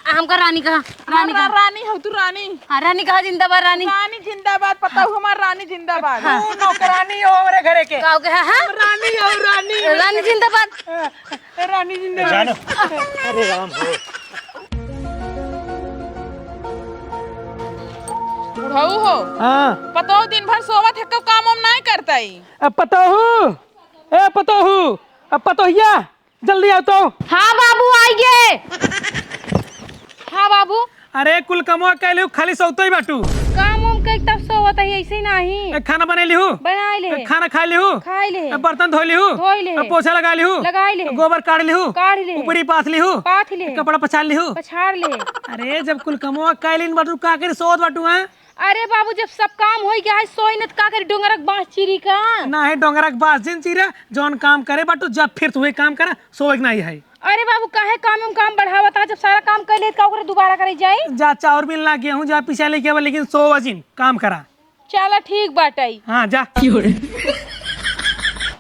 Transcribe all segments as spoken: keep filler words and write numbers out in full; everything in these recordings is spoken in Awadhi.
हमका रानी कहा, रानी हमार कहा। रानी हो तू, रानी। हाँ, रानी कहा जिंदाबाद, रानी। रानी जिंदाबाद, पतोहू हमार रानी जिंदाबाद। हाँ। तू नौकरानी हो हमरे घरे के। का हो गया, हाँ? रानी हो, रानी। रानी जिंदाबाद। रानी जिंदाबाद। जानो। अरे राम हो। बुढ़ऊ हो। हाँ। पतोहू दिन भर सोवत है, कोई काम वाम नाहीं करतई। अब पतोहू, ए पतोहू, अब पतोहिया, जल्दी आओ तो। हाँ बाबू, आइगे। हाँ बाबू। अरे कुल कमवा कइ लिहू, खाली सौतई बाटू। काम वाम कइ तब सोवत ही, ऐसे ही नाहीं। ए, खाना बनाइ लिहू? बनाइ ले। ए, खाना खाइ लिहू? खाइ ले। ए, बर्तन धोइ लिहू? धोइ ले। ए, पोछा लगाइ लिहू? लगाइ ले। ए, गोबर काढ़ लिहू? काढ़ ले। उपरी पाथ लिहू? पाथ ले। ए, कपड़ा पछाड़ लिहू? पछाड़ ले। अरे जब कुल कमवा कइ लिन बाटू, का करी सोवत बाटू, हाँ? अरे बाबू, जब सब काम होइ गया है, सोई न त का करी, डोंगरक बाँस चीरी का? नाहीं, डोंगरक बाँस जिन चीरा, जौन काम करे बाटू, जब फिर तू वही काम करा, सोए के नाहीं है। अरे बाबू, काहे काम में काम बढ़ावत है, जब सारा काम कर ले, का ओकरे दोबारा करे जाई? जा चाउर बीन ला, गेहूं जा पिसा लेके आवा, लेकिन सोवा जिन, काम करा। चला ठीक बाटई। हाँ, जा।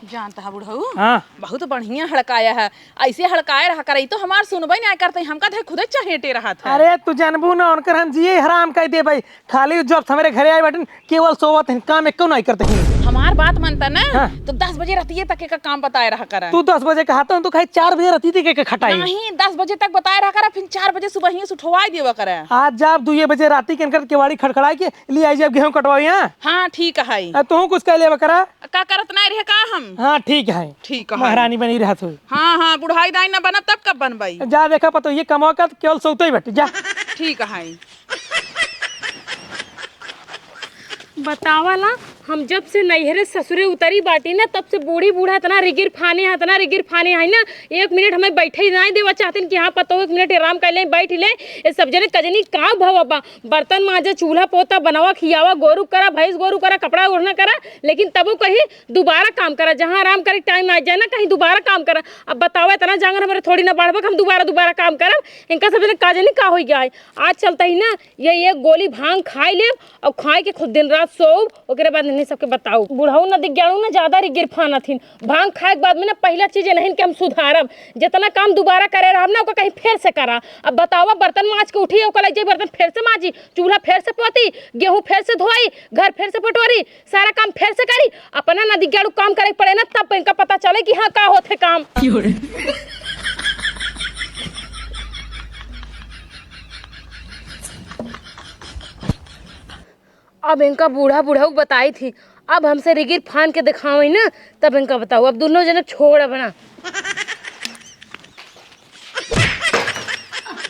जानत हा बुढ़ऊ, हाँ। बहुत बढ़िया हड़काया है, ऐसे हड़काए रहा करई तो हमार सुनबे नाहीं करतई, हमका तो खुदे चहेटे रहत है। अरे तू जानबू ना, उनकर हम जिए हराम कइ देबे। खाली जब से हमरे घरे आए बाटिन, केवल सोवत हैं, काम एक्को नाहीं करत हैं। हमार बात मनता ना, हाँ। तो दस बजे रतिये तक एका काम बताए रहा करा। तू दस बजे कहा तो, तो कहे चार बजे रतिये तक एका खटाई। नाहीं, दस बजे तक बताए रहा करा, फिर चार बजे सुबहिये से उठवाई देवा करा। आज जाब दुइये बजे राती के इनकर केवाड़ी खड़खड़ाइ के, ले आई जाब गेहूं कटवाई, हाँ? हाँ, ठीक है। आ, तू कुछ कह लेवा करा। का करत नाहीं रहे का हम? हाँ, ठीक है। ठीक है। महारानी बनी रहत हो। हाँ, हाँ, बुढ़ाई दाई ना बनब तब कब बनबई? जा देखा पतोहिया कमवा का केवल सौतई बाटी, जा। ठीक है। बतावा ला, हम जब से नैहरे ससुरे उतरी बाटी ना, तब से बूढ़ी बूढ़ा इतना रिगिर फाने है, इतना रिगिर फाने है ना, एक मिनट हमें बैठे ही नाहीं देवा चाहतिन कि हाँ, पतोहू एक मिनट आराम कर ले, बैठ ले। ये सब जने कजनी का भवा बा, बर्तन मांजा, चूल्हा पोता, बनावा, खियावा, गोरू करा, भैंस गोरू करा, कपड़ा ओढ़ना करा, लेकिन तबो कही दुबारा काम करा, जहाँ आराम करे टाइम आ जाए ना, कहीं दुबारा काम करा। अब बतावा, इतना जांगर हमरे थोड़ी ना बढ़बा कि हम दुबारा, दुबारा काम करब। इनका सब जने का जनी का होइ गया है। आज चलता ही ना, ये एक गोली भांग खाइ लेब और खाइ के खुद दिन रात सोउब, ओकरे बाद इन्हें सबके बताउब। बुढ़ऊ ना दिग्याणु ना ज्यादा रिगिर फानत हिन। भांग खाए के बाद में ना पहिला चीज इन्हें के हम सुधारब, जितना काम दुबारा करे रहब ना, ओका कहीं फेर से करा। अब बतावा, बर्तन मांज के उठी, ओका लग जाई बर्तन फेर से मांजी, चूल्हा फेर से पोती, गेहूं फेर से धोई, घर फेर से पटोरी, सारा काम फेर से करी। अपना ना दिग्याणु काम करे के पड़े ना, तब इनका पता चले कि हाँ, का होत है काम। अब इनका बूढ़ा बुढ़ऊ बताई थी, अब हमसे रिगिर फान के दिखावे ना, तब इनका बताओ। अब दोनों जने छोड़ अब ना।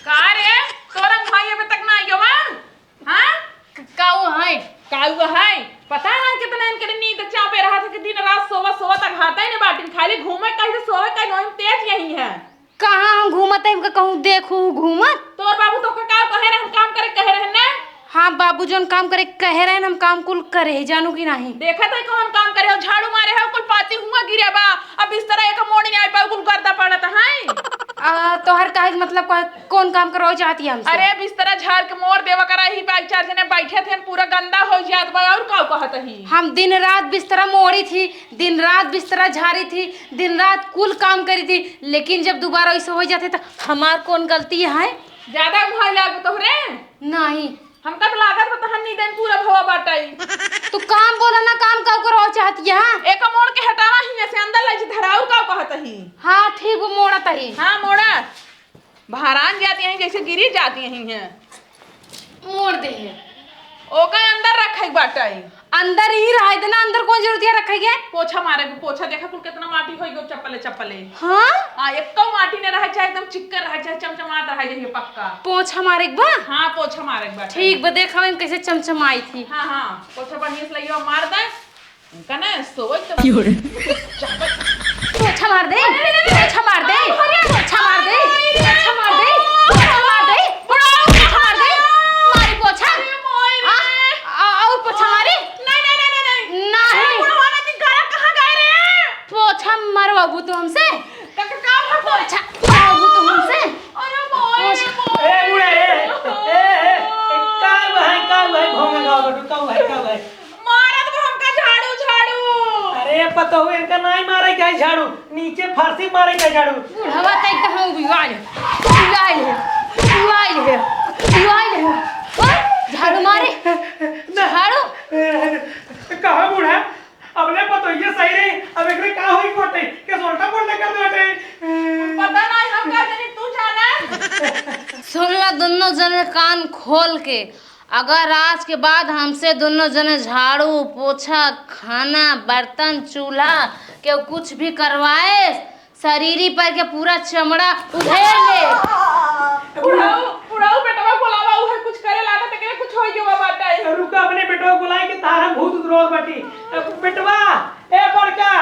का रे, तोरा भाई अबे तक ना आइयो बा? हाँ? काऊ है? काऊ है? पता ना कितना इनके नींद चापे रहा था कि दिन रात सोवा सोवा तक हाथ ही नहीं बाटिन, खाली घूमे कहीं से सोवे कहीं नोई तेज यही है। कहाँ हम घूमत है, हमका कहूँ देखू घूमत? तोर बाबू तो का कहे रहे, हम काम करे कहे रहे ना? हाँ, बाबू जौन काम करे कहे रहे, हम काम कुल करे ही, जानू कि नहीं? देखत है कौन काम करे हो, झाड़ू मारे हो, कुल पाती हुआ गिरे बा, अब बिस्तरा एक मोड़ नहीं आ पाए, कुल गर्दा पड़त है। आ, तोहर कहे के मतलब का, कौन काम करवाओ चाहती है हमसे? अरे बिस्तरा झाड़ के मोड़ देवा करा ही, बाई चार जने बैठे थे, पूरा गंदा हो जात बा, और का कहत ही? हम दिन रात बिस्तरा मोड़ी थी, दिन रात बिस्तरा झारी थी, दिन रात कुल काम करी थी, लेकिन जब दोबारा ऐसे हो जाते तो हमार कौन गलती है? ज्यादा उहाई लागो तोहरे? नहीं। हमका तो लागत बा तहन नींदन पूरा भवा बाटई। तू काम बोला ना, काम का करो चाहती है? एक मोड़ के हटावा ही से अंदर ले धराउर का कहत ही। हाँ ठीक, वो मोड़त ही। हाँ मोड़ा। बहरान जाती हैं जैसे गिरी जाती हैं। मोड़ दे है। ओका अंदर रखे बाटई। अंदर ही रहे देना, अंदर कौन जरूरत है रखे के? पोछा मारे, पोछा देखा कुल कितना माटी होई गो चप्पले चप्पले। हाँ? हाँ, एको माटी ने रहे, चाहे एकदम चिक्कन रहे, चाहे चमचमात रहे, जैसे पक्का। पोछा मारे के बा? हाँ, पोछा मारे के बा। ठीक बा, देखा हम कैसे चमचमाई थी। हाँ, हाँ, पोछा बढ़िया से लइयो, मार दे। इनका ना सोच तो की हो रे? पोछा मार दे, अरे, अरे, अरे, पोछा मार दे, अरे, अरे, पोछा मार दे, अरे, पोछा मार दे, अरे, पोछा मार दे, अरे, पोछा मार दे, मारी पोछा। अरे, मोई रे। आ, आ, और पोछा मारी? नहीं, नहीं, नहीं, नहीं, नहीं। नहीं। अरे, बुढ़वा ना, गला कहाँ गए रे? पोछा मरवाबू तू हमसे? का, का, का मरवाबू? पोछा मरवाबू तू हमसे? अरे, मोई रे, पोछा। मोई। ए, बुढ़ा, ए, ए, का भाई, का भाई, भोंगा गाओ, का भाई, का भाई? मारत बा हमका झाड़ू, झाड़ू। अरे पतोहू, इनका नाई मारे के है झाड़ू, नीचे फरसी मारे के है झाड़ू। बुढ़वा तई कहाँ उबियाल है? उबियाल है। तू आई ले, तू आई ले। ओए, झाड़ू मारे। ना। झाड़ू। कहाँ बूढ़ा? अब ले पतोहिए सही रही, अब एकरे का होई कोटे, के सोल्टा पोल्टा कर दे बेटे। पता नहीं, हम का जानी, तू जाना। सुन ला दोनों जने कान खोल के, अगर आज के बाद हमसे दोनों जने झाड़ू, पोछा, खाना, बर्तन, चूल्हा, केहू कुछ भी करवाए, शरीरी पर के पूरा चमड़ा उधेड़ ले। बुढ़ऊ, बुढ़ऊ, बेटवा बोलावा, उहे कुछ करे लागत, एकरे कुछ होई गवा बाटे। रुका, अपने बेटवा बोलाई के तारा भूत उतरवा बाटी। बेटवा, ए बड़का।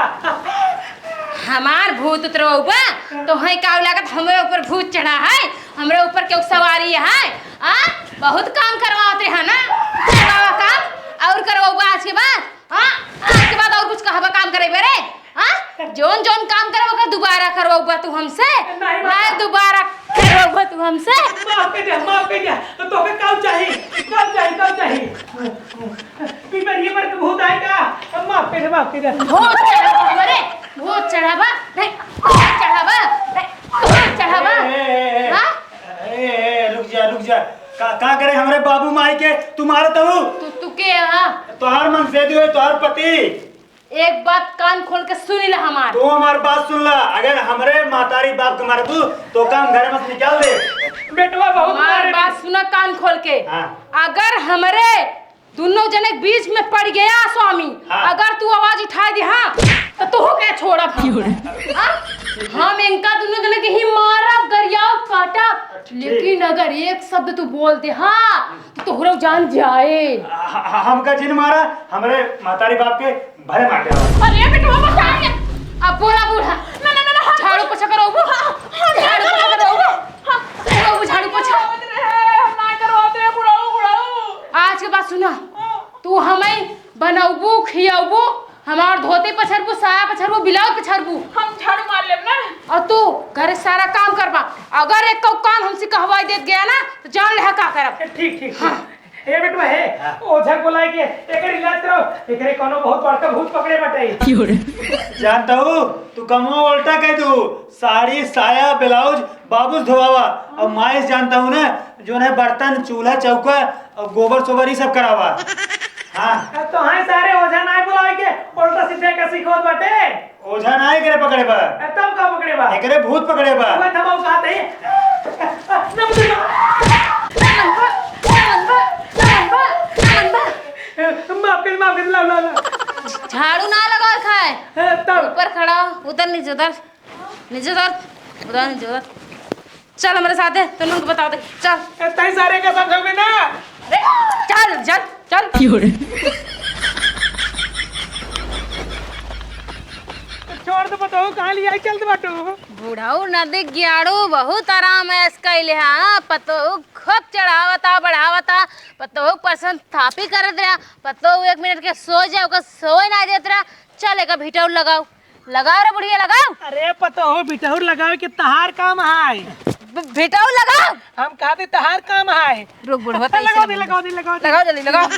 हमार भूत उतरवा बा, तो है का लागत, हमरे ऊपर भूत चढ़ा है, हमरे ऊपर केहू सवारी है, आ? बहुत काम करवावत रहा ना, करवावा काम, और करवावा आज के बाद। हाँ, आज के बाद और कुछ कहबा काम करे बे रे? हाँ, जौन जौन काम करे ओकर दोबारा करवाउबा तू हमसे? नहीं, माता। नहीं, दोबारा करवाउबा तू हमसे? माफ कर दे, माफ कर दे। तो तोके का चाही? का चाही, का चाही? बीमारी पर के भूत आए का? माफ कर दे, माफ कर दे। भूत चढ़ाबा हमरे, भूत चढ़ाबा, नहीं, भूत चढ़ाबा, नहीं, भूत चढ़ाबा। ए, ए, ए, ए, हाँ? ए, ए, रुक जा, रुक जा। का, का करे हमरे बाबू माई के? तू मारत हऊ? तू, तू के हा? तोहार मन से दियो, तोहार पति। एक बात कान खोल के सुन ले हमार। तू हमार बात सुन ला, अगर हमरे महतारी बाप के मारबू, तो काम घर में से निकाल दे। बेटवा बहुत हमार मारे। बात सुना कान खोल के। हाँ। अगर हमरे दोनों जने के बीच में पड़ गया स्वामी, हाँ। अगर तू आवाज उठाए दे, हाँ, तो तू के छोड़ब हम। हाँ? हम इनका दोनों जने के ही मारब, गरियाब, काटब। ठीक। लेकिन अगर एक शब्द तू बोल दे, हाँ, तो तोहरो जान जाए। ह-, ह-, हमका जिन मारा, हमरे महतारी बाप के भले मार देवा। अरे बेटवा, बचा ले। अब बोला बूढ़ा। ना, ना, ना, ना, हम झाड़ू पोछा करो, वो। हाँ, हाँ, झाड़ू पोछा करो, वो। हाँ। करो, वो झाड़ू पोछा। हम ना करवाते, बुढ़ऊ, बुढ़ऊ। आज के बाद सुना, हाँ। तू हमें बनौबू, खियौबू, हमार धोती पछरबू, साया पछरबू, ब्लाउज पछरबू। हम झाड़ू मार लेब ना। और तू घरे सारा काम करबा। अगर एक काम हमसे कहवाई देत गया ना, तो जान ले का करब। ठीक, ठीक, ठीक। हाँ। ए बेटवा हे, हाँ। ओझा बोलाए के एकर इलाज कराओ, एकरे कोनो बहुत बड़का भूत पकड़े बाटे। जानता हूँ, तू कमवा उल्टा कह दू, साड़ी, साया, ब्लाउज बाबूस धोवावा, और माई जानता हूँ ना, जो है बर्तन, चूल्हा, चौका और गोबर सोबर ई सब करावा। हाँ। अब तो हाँ सारे ओझा नाई बुलाए के उल्टा सीधे का सिखोत बाटे। ओझा नाई करे पकड़े बा। ए, तब का पकड़े बा? एकरे भूत पकड़े बा। वह थमा उठा दे। नमन बा, नमन बा, नमन बा, नमन बा। माफ कर, माफ कर, ला, ला, ला। झाड़ू ना लगा खाए। ए, तब। ऊपर खड़ा, उधर नीचे उधर, नीचे उधर, उधर नीचे उधर। चल हमरे साथे, तू उनके बता दे, चल। ए, तई सारे का समझोगे ना? अरे, चल, चल, चल। छोड़ दे, बताओ, कहाँ ले आई, चल दे बाटू। बुढ़ऊ नदी ग्याड़ू बहुत आराम ऐश कैले हा। पतोहू खूब चढ़ावता, बढ़ावता, पतोहू पसंद थापी करत रहा, पतोहू एक मिनट के सो जाए, ओकर सोए ना देत रहा। चल, एक भिटौर लगाओ। लगाओ रे बुढ़िया, लगाओ। अरे पतोहू, भिटौर लगावे के तहार काम है। भ-, भिटौर लगाओ। हम कहते तहार काम है। रुक बुढ़वा, तैसे लगाओ दे, नहीं। लगाओ दे, लगाओ दे। लगाओ जल्दी, लगाओ।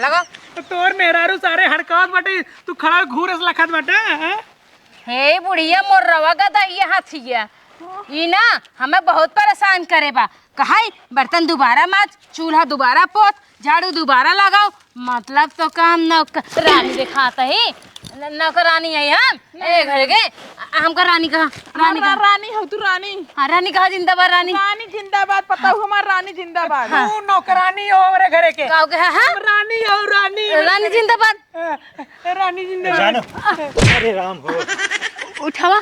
लगाओ। तो तोर मेहरारू सारे हड़कावत बाटे, तू खड़ा घूर से लखत बाटे, हैं? हे बुढ़िया, मोर रवा गदा ये हाथिया। ई ना हमें बहुत परेशान करे बा। कहाई बर्तन दोबारा माज, चूल्हा दोबारा पोत, झाड़ू दोबारा लगाओ, मतलब तो काम नौकरानी दिखात ही। न-, नौकरानी है हम, ए घर के। आ, हमका रानी कहा, रानी हमरा कहा। रानी हो तू, रानी। हाँ, रानी कहा जिंदाबाद, रानी। रानी जिंदाबाद, पता हो हमार रानी जिंदाबाद। हाँ। तू नौकरानी हो हमरे घरे के। का हो गया, हाँ? हम रानी हो, रानी। रानी जिंदाबाद। ए, रानी जिंदाबाद। जानो। अरे राम हो। उठावा।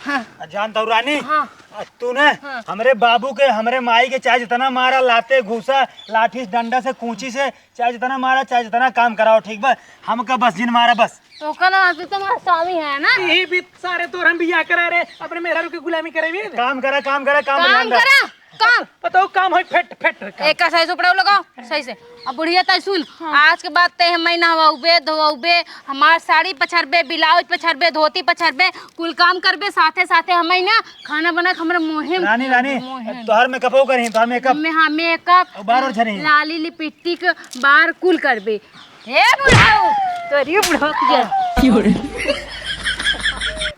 हाँ। जानता हूँ रानी। हाँ। आ, तू ना हाँ। हमरे बाबू के, हमरे माई के चाहे जितना मारा, लाते, घूसा, लाठी, डंडा से, कूंची से, चाहे जितना मारा, चाहे जितना काम कराओ, ठीक बा? हमका बस जिन मारा बस। तो का ना, तू तो हमारा स्वामी है ना? यही भी सारे तोर हम बियाह करा रे, अपने मेहरारू के गुलामी करे भी। काम करा, काम करा, काम काम ध्यान रख। करा, काम। बताओ, काम है फेट, फेट काम। एक का सही से उपड़ाऊ लगाओ, सही से। अब बुढ़िया ताई सुन, हाँ। आज के बाद ते हमें नहवाउबे, धोवाउबे, हमार साड़ी पछरबे, ब्लाउज पछरबे, धोती पछरबे, कुल काम करबे, साथे साथे हमें ना खाना बना के हमरे मोहे में रानी, रानी, मोहे में। तोहर मेकअपो करही, तोहर मेकअप। में, हाँ, मेकअप, और बार और झरही। लाली, लिपस्टिक, बार कुल करबे। हे बुढ़ऊ, तोरी बुढ़ऊ के।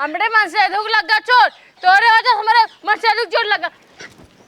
हमरे मन से दुख लग गया चोट, तोरे वजह से हमरे मन से दुख चोट लगा।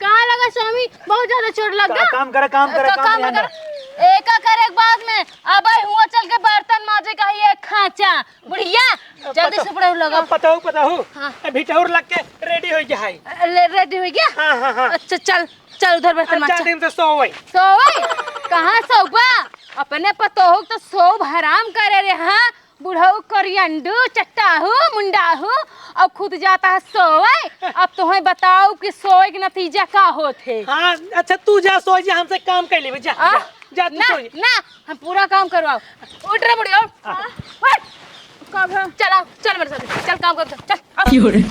कहाँ लगा स्वामी? बहुत ज्यादा चोट लग का-, गया। काम करे, काम करे, का-, काम काम नहीं करे। आंदा। एका करे एक बाद में, अब आई हुआ चल के बर्तन माजे का ये खांचा। बुढ़िया, जल्दी पता-, से बुढ़ऊ लगा। अब पताऊ, पताऊ। हाँ। अभी टौर लग के ready होइ गया है। ले, ready होइ गया? हाँ, हाँ, हाँ। अच्छा, चल, चल उधर बर्तन अब माज, जा चल। दिन से सोवई। सोवई? कहाँ सोवा? अपने पतोहू तो सोव हराम करे रे, हाँ? बुढ़ऊ करियंडू, चट्टाहू, मुंडाहू, और खुद जाता है सोवई। अब तोहें बताउब कि सोवई के नतीजा का होत है। हाँ, अच्छा, तू जा सोवई, जा, हमसे काम कर लेबे, जा, आ? जा, जा, तू ना, सोवई। ना, हम पूरा काम करवाओ। उठ रे बुढ़िया, उठ। आ। उठ। कब है? चल, आओ, चल मेरे साथ, चल काम कर, चल, आओ। क्यों रे?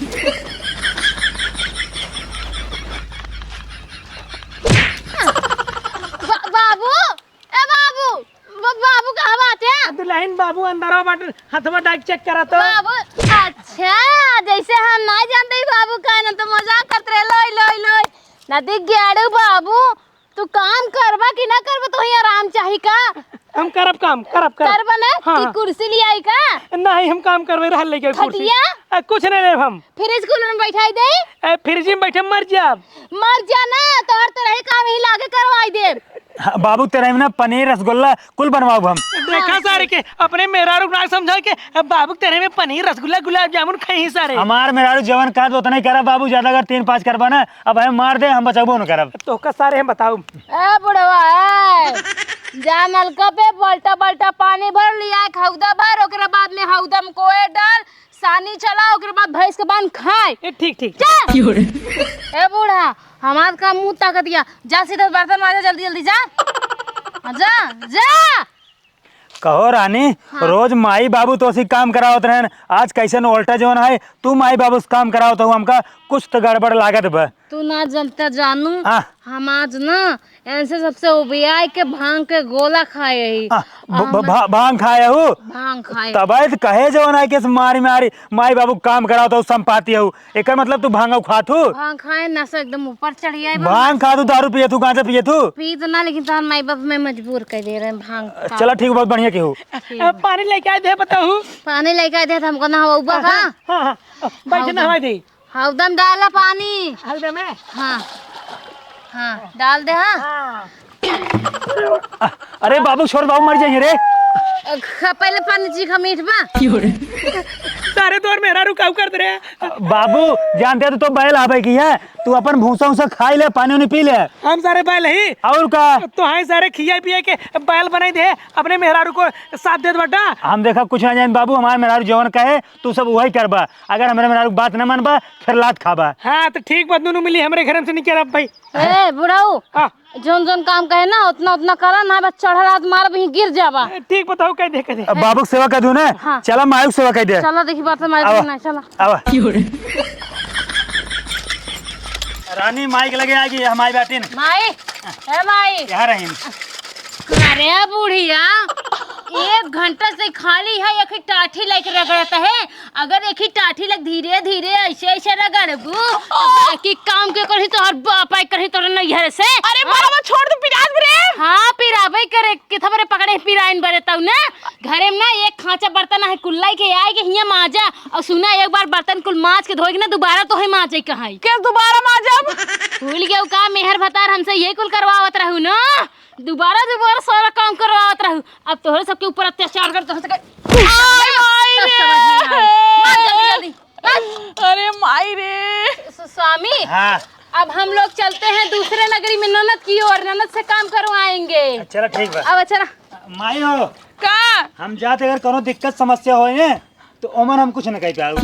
बा-, बाबू, ए बाबू, ब-, बाबू कहाँ बाटे? दुल्हन बाबू अंदरवा बाटे, हथवा डाइक check करा तो। बाबू, अच्छा, जैसे हम ना जानते ही बाबू का ना तो मजाक करत रहे, लोई, लोई, लोई। ना दिख गया रे बाबू, तू काम करबा कि ना करबा, तोही आराम चाही का? हम करब काम, करब, करब। करबा ना? हाँ, कि हाँ। कुर्सी ले आई का? नहीं, हम काम करबे, रहल लेके कुर्सी। खटिया? अ, कुछ नहीं लेब हम। Fridge cooler में बैठाई दे? अ, fridge में बैठे मर जाब। मर जा ना, तोहर तो रही काम यही लागे करवाई देब। हाँ, बाबू तेरे में ना पनीर, रसगुल्ला कुल बनवाब हम। देखा सारे के, अपने मेहरारू के ना समझा के, अब बाबू तेरे में पनीर, रसगुल्ला, गुलाब जामुन खाई सारे। हमार मेहरारू जवन कहत उतना ही करा बाबू, ज्यादा अगर तीन पाँच करबा ना, अब हमें मार दे, हम बचबो न करब। तोहका सारे हम बताउब। ए बुढ़वा, ए, जा नलका पे बल्टा बल्टा पानी भर लिया, एक हौदा भर, ओकरे बाद में हौदा में कोयर डाल, सानी चला, ओकरे बाद भैंस के बांध खाए। ए, ठीक, ठीक, ठीक। जा। क्यों रे? ए बूढ़ा, हमार का मुंह ताकत या, जा सीधा बर्तन माजा, जल्दी, जल्दी जा। जा, जा। कहो रानी, हाँ। रोज माई बाबू तोसी काम करावत रहन, आज कैसन उल्टा जवन है, तू माई बाबू से काम करावत हो, हमका कुछ तो गड़बड़ लागत बा। तू ना जनता जानू, हाँ। हम आज ना ऐसे सबसे उबियाए के भांग के गोला खाए ही। हाँ, भ-, भ-, हम भा-, भांग खाए हो? भांग खाए। तबे तो कहे जवन है कि मारी मारी माई बाबू काम करावत हो, संपाती हो। एकर मतलब तू भांग खात हू? भांग खाए, नशा एकदम ऊपर चढ़ जाए बा। भांग खात हू, दारू पियत हू, गांजा पियत हू? पीत ना, लेकिन तोहर माई बाप में मजबूर कर दे रहे हैं भांग खा। चला ठीक, बहुत बढ़िया केहू। ठीक। अब पानी लेके आए दे, बताऊ। पानी लेके आए दे, तो हमको नहवाउबा का? हाँ, हाँ, हाँ। बैठ के हौदा। नहवाई दे। हौदा में डाला पानी। हौदा में? हाँ। हाँ, डाल दे, हाँ। हाँ। अ-, अरे बाबू, छोड़ बाबू, मर जाइए रे। अ, खा, पहले पानी चीखा, मीठ बा। सारे तोर मेहरारू काऊ करत रहे। बाबू, जानते तो, तो बैल आवे की है, तू अपन भूसा उसा खाई ले, पानी उनी पी ले। हम सारे बैल ही। और का? तो हाँ, सारे खिया पिया के बैल बनाई दे, अपने मेहरारू को साथ देत बाटा। हम देखा कुछ ना जान बाबू, हमारे मेहरारू जवन कहे, तू सब वही करबा। अगर हमारे मेहरारू बात न मानबा, फिर लात खाबा। हाँ, तो ठीक बा, दोनों मिली हमरे घर में से निकल अब भाई। ए, बुढ़ऊ, हाँ। जौन जौन काम कहे ना, उतना उतना करा ना, बस चढ़ल हाथ मारब, वहीं गिर जाबा। ठीक बताओ, कह दे, कह दे। अब बाबू के सेवा कर दूँ ना? हाँ। चला, माई के सेवा कर दे। चलो, देखी बात माई आवा। ना, चलो। आवा। रानी, माई के लगे आ गई, हमारी बाटिन। माई, ए माई। यहाँ रहीन। अरे बुढ़िया, एक घंटा से खाली है, एक ही टाठी लेके रगड़त है। अगर एक ही टाठी लग धीरे धीरे ऐसे ऐसे रगड़बू, तो बाकी काम के करही तोहर बाप आई करही तोहर नैहर से। अरे हाँ? बाबा, छोड़ दे, पिरात रे। हाँ, पिराबे करे, किथा बरे पकड़े पिराइन बरे तऊ ना। घरे में ना एक खांचा बर्तन है, कुल्लाई के आए के हियां माजा। और सुना, एक बार बर्तन कुल माज के धोए के ना, दोबारा तोहे माजे कहाई। के दोबारा माजब? भूल गयो का, मेहर भतार हमसे ये कुल करवावत रहू ना। दोबारा, दोबारा सारा काम करवावत रहू। अब तोहरे सबके ऊपर अत्याचार कर, तोहरे सबके आय, माई तब रे। समझ में आई। मार जल्दी, जल्दी, मार। अरे माई रे। स-, स्वामी, हाँ। अब हम लोग चलते हैं दूसरे नगरी में ननद की ओर, ननद से काम करवाएंगे। चला, ठीक बा। अब चला। माई हो। का? हम जाते अगर कोनो दिक्कत समस्या होए ने, तो ओमन हम कुछ न कह पाऊ।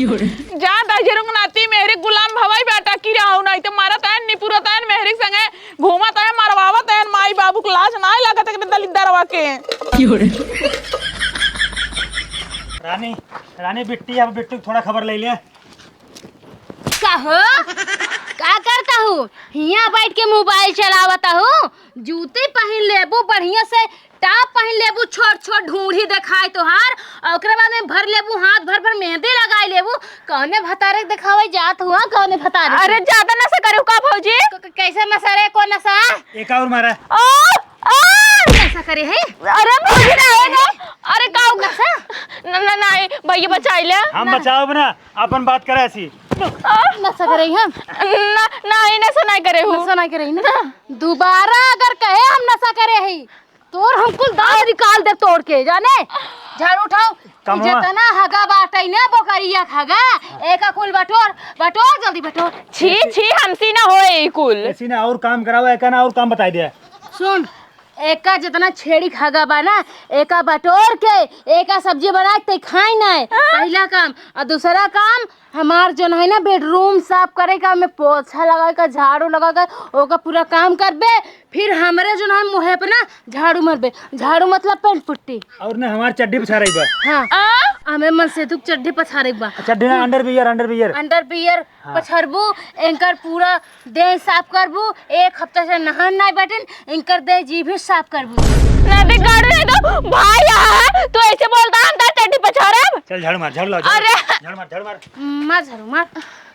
जा, दहिजरू के नाती मेहरी गुलाम भवाई बेटा की रहू, नहीं तो मारत आयन, निपुरत आयन, मेहरी संगे घूमत आयन, मरवावत आयन, माई बाबू के लाज नाय लागत है दलिद्दरवा के। रानी, रानी बिट्टी, अब बिट्टू के थोड़ा खबर ले ले। का हो? का करता हूँ? हियाँ बैठ के मोबाइल चलावता हूँ। जूती पहिन लेबू बढ़िया से, टॉप पहिन लेबू, छोट छोट ढूंढी देखाए तोहार, और ओकरे बाद में भर लेबू, हाथ भर भर मेहंदी लगाए लेबू। कौने भतारे के देखावे जात हुआ, कौने भतारे के? अरे ज्यादा नशा करे का भौजी? क-, क-, कैसे नशा रे, कौन नशा? एक और मारा। ओ, ओ! नशा करे है? अरे भौजी ना है रे। अरे का नशा? न, न, नहीं, भैया बचाई ले। हम ना। बचाओ ना, अपन बात करे ऐसी। नशा करे ही हम? ना, ना, ई नशा नाहीं करे हूँ। नशा नाहीं करे ही ना? ना। दोबारा अगर कहे हम नशा करे ही, तोर हम कुल दांत निकाल दे तोड़ के, जाने? झाड़ू उठाओ। कमवा। जितना हगा बाटै ना बोकरिया के हगा, एका कुल बटोर, बटोर, जल्दी बटोर। छी, छी, हमसी ना होए ई कुल। ऐसी ना, और काम करावा, एका ना और काम बताई दे। सुन, एका जितना छेड़ी के हगा बा ना, एका बटोर के, एका सब्जी बना के तै खाई ना। हाँ? पहिला काम। और दूसरा काम, हमार जौन है ना बेडरूम साफ करे का, ओमे पोछा लगावे का, झाड़ू लगावे का, ओका पूरा काम करबे। फिर हमरे जौन है मुँहे पे ना झाड़ू मारबे, झाड़ू मतलब पेंट पुट्टी। और ना हमार चड्डी पछारे बा। हाँ। आ? हमें मन से तू चड्डी पछारे बा। चड्डी ना, अंडरवियर, अंडरवियर। अंडरवियर हाँ। पछारबू, इनकर पूरा देह साफ करबू, एक हफ्ता से नहान नाहीं बैठिन, इनकर देह जी भी साफ करबू। ना दे गाड़ू नहीं तो भाई यहाँ है, तू ऐसे बोलता हम तार चड्डी पछारब। चल झाड़ू मार, झाड़ू ला, झाड़ू। अरे। झाड़ू मार, झाड़ू मार। मार झाड़ू मार।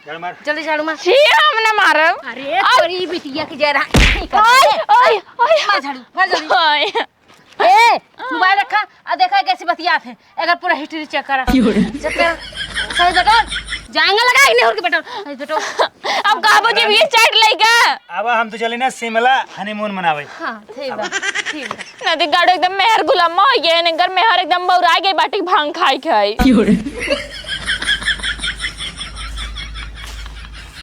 झाड़ू मार। जल्दी झाड़ू मार। छी हम ना मारब। अरे अब तोरी बिटिया की जरा। ओए, ओए, ओए। मार झाड़ू, मार जल्दी। ओए। ए, मोबाइल रखा, आ देखा कैसे बतियात है। अगर पूरा हिस्ट्री चेक करा। क्यों रे? चेक करा। सही बटोर। जाएंगे लगा इन्हें और के बटोर। सही बटोर। अब कहबो जी ये चैट लइका। अब हम तो चले ना शिमला हनीमून मनावे। हाँ, ठीक बा, ठीक बा। नदी गाड़ो एकदम मेहर गुलामा हो गया है, इनकर मेहर एकदम बौरा गई बाटी भांग खाई खाई। क्यों रे?